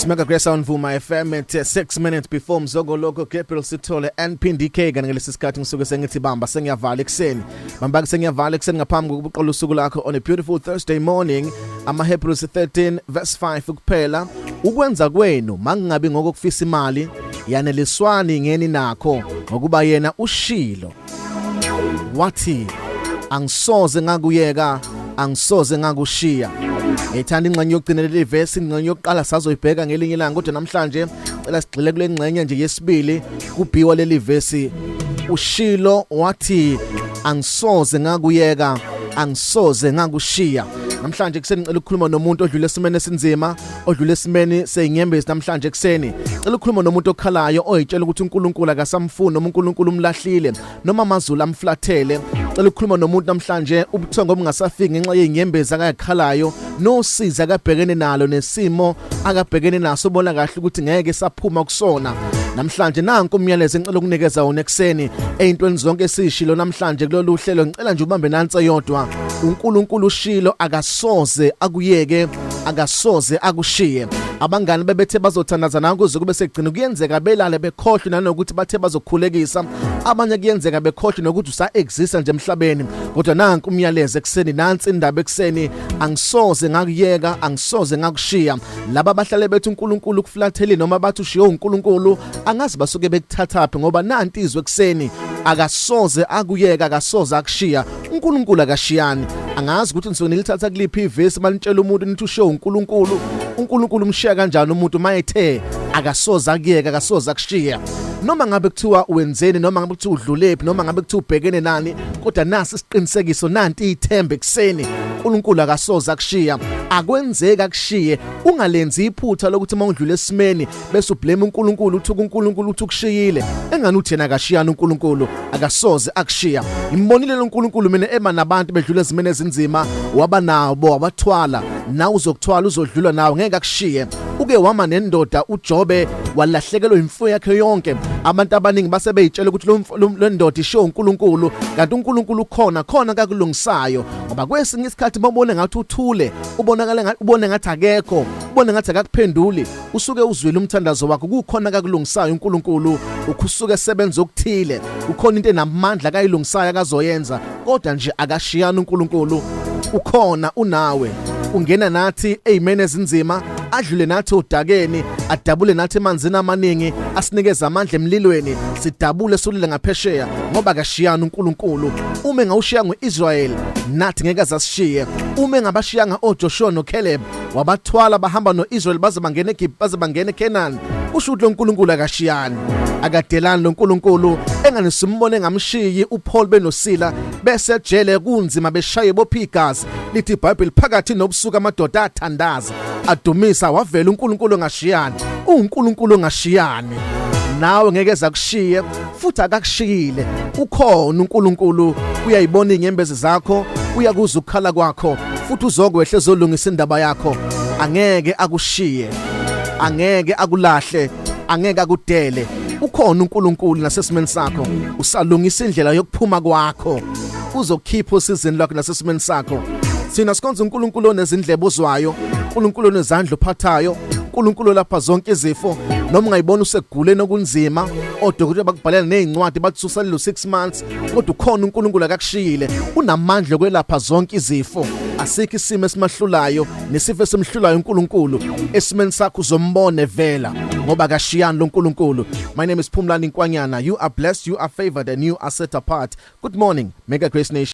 It's Mega Grace on Vuma FM at 6 minutes before Mzogoloko. Gabriel Sithole and PNDK. Kanti ngalesi sikhathi ngisuke sengithi bamba sengiyavala ekuseni, bamba sengiyavala ekuseni ngaphambi kokuqala usuku lakho on a beautiful Thursday morning. Ama Hebrews 13 verse 5 kuphela: ukwenza kwenu mangingabi ngokufisa imali, yaneliswani ngeni nakho, ngokuba yena ushilo wathi, "Angisoze ngakuyeka, angisoze ngakushiya." Ngithanda ingxenye yokugcina leli verse. Ingxenye yokuqala sazoyibheka ngelinye ilanga, kodwa namhlanje cela sigxile kule ngxenye nje yesibili kubhiwa leli verse. Ushilo wathi, "Angisoze ngakuyeka, angisoze ngakushiya." Namhlanje kuseni ngicela ukukhuluma nomuntu odlule esimeni esinzima, odlule esimeni seyinyembezi. Namhlanje kuseni cela ukukhuluma nomuntu okhalayo, oyitshela ukuthi uNkulunkulu akasamfuni, noma uNkulunkulu umlahlile, noma amazulu amflathele. Cela ukukhuluma nomuntu namhlanje ubuthongo obungasafiki ngenxa yezinyembezi akayakhalayo, nosizi akabhekene nalo, nesimo akabhekene naso bona kahle ukuthi ngeke saphuma kusona. Namhlanje nanku umyalezo engicela ukunikeza wona ekuseni. Eyintweni zonke esishilo namhlanje kulolu hlelo, ngicela nje ubambe nansi eyodwa: uNkulunkulu ushilo, akasoze akuyeke, akasoze akushiye. Abangani bebethe bazothandaza nawe kuze kube sekugcina, kuyenzeka belale bekhohlwe nanokuthi bathe bazokhulekisa. Abanye kuyenzeka bekhohlwe nokuthi usa-exista nje emhlabeni. Kodwa nanku umyalezo ekuseni, nansi indaba ekuseni: angisoze ngakuyeka, angisoze ngakushiya. Laba bahlale bethi uNkulunkulu ukuflatheli noma bathi ushiye uNkulunkulu, angazi basuke bekuthathaphi, ngoba nanti izwe ekuseni: akasoze akuyeka, akasoze akushiya. uNkulunkulu akashiyani. Angazi ukuthi nisuke nilithatha kuliphi ivesi manitshela umuntu nithi ushiye uNkulunkulu. uNkulunkulu umshiya kanjani umuntu mayethe akasoze akuyeka, akasoze akushiya? Noma ngabe kuthiwa wenzeni, noma ngabe kuthiwa udlulephi, noma ngabe kuthiwa ubhekene nani, kodwa nasi isiqinisekiso, nanti ithembe ekuseni: uNkulunkulu akasoze akushiya, akwenzeki akushiye. Ungalenzi iphutha lokuthi uma udlula esimeni bese ublame uNkulunkulu, uthi uNkulunkulu uthi ukushiyile, engani uthi yena akashiyana. uNkulunkulu akasoze akushiya. Ngimbonile lo uNkulunkulu mina ema nabantu bedlula ezimeni ezinzima, waba nabo, wabathwala. Nawe uzokuthwala, uzodlula nawe, ngeke akushiye. Uke wama nendoda uJobe, walahlekelwa imfuyo yakhe yonke. Abantu abaningi base beyitshela ukuthi lo ndoda ishiwo uNkulunkulu, kanti uNkulunkulu ukhona khona kakulungisayo, ngoba kwesinye isikhathi mawubone ngathi uthule, ubonakala ngathi, ubone ngathi akekho, ubone ngathi akakuphenduli, usuke uzwile umthandazo wakho. Kukhona kakulungisayo uNkulunkulu, ukusuke esebenza okuthile, ukhona into enamandla akayilungisayo akazoyenza. Kodwa nje akashiyana uNkulunkulu, ukhona, unawe, ungena nathi ezimeni ezinzima, adlule nathi odakeni, adabule nathi emanzini amaningi, asinikeze amandla emlilweni, sidabule sulile ngaphesheya, ngoba akashiyana uNkulunkulu. Uma engawushiya ngoIsrael, nathi ngeke azasishiye. Uma engabashiyanga oJoshua noCaleb, wabathwala bahamba noIsrael baze bangena eGibhithe, baze bangena eCanaan, kusho ukuthi lo nkulunkulu akashiyani, akadelani lo nkulunkulu. Engane simbone ngamshiyi uPaul benoSila bese jele, kunzima, beshaye bopha igazi. Lithi iBhayibheli, phakathi nobusuku amadoda athandaza, adumisa, wavela uNkulunkulu ongashiyani. UNkulunkulu ongashiyani nawe ngeke ezakushiye, futhi akakushiyile. Ukhona uNkulunkulu, uyayibona inyembezi zakho, uyakuzwa ukukhala kwakho, futhi uzokwehla ezolungisa indaba yakho. Angeke akushiye, angeke akulahle, angeke akudele. Ukhona uNkulunkulu nasesimeni sakho, usalungisa indlela yokuphuma kwakho, uzokhipha osizini lwakho nasesimeni sakho. Thina sikhonza uNkulunkulu onezindlebe ozwayo, uNkulunkulu onezandla ophathayo, uNkulunkulu lapha zonke izifo. Noma ungayibona useguleni okunzima, odokotela bakubhalela nezincwadi bathi usalelo 6 months, kodwa ukhona uNkulunkulu, akakushiyile, unamandla okwelapha zonke izifo. Asikho isimo esimahlulayo nesifo esimhlulayo uNkulunkulu. Esimeni sakho uzombona vela, ngoba akashiyani lo nkulunkulu. My name is Phumlani Nkwanyana. You are blessed, you are favored and you are set apart. Good morning, Mega Grace Nation.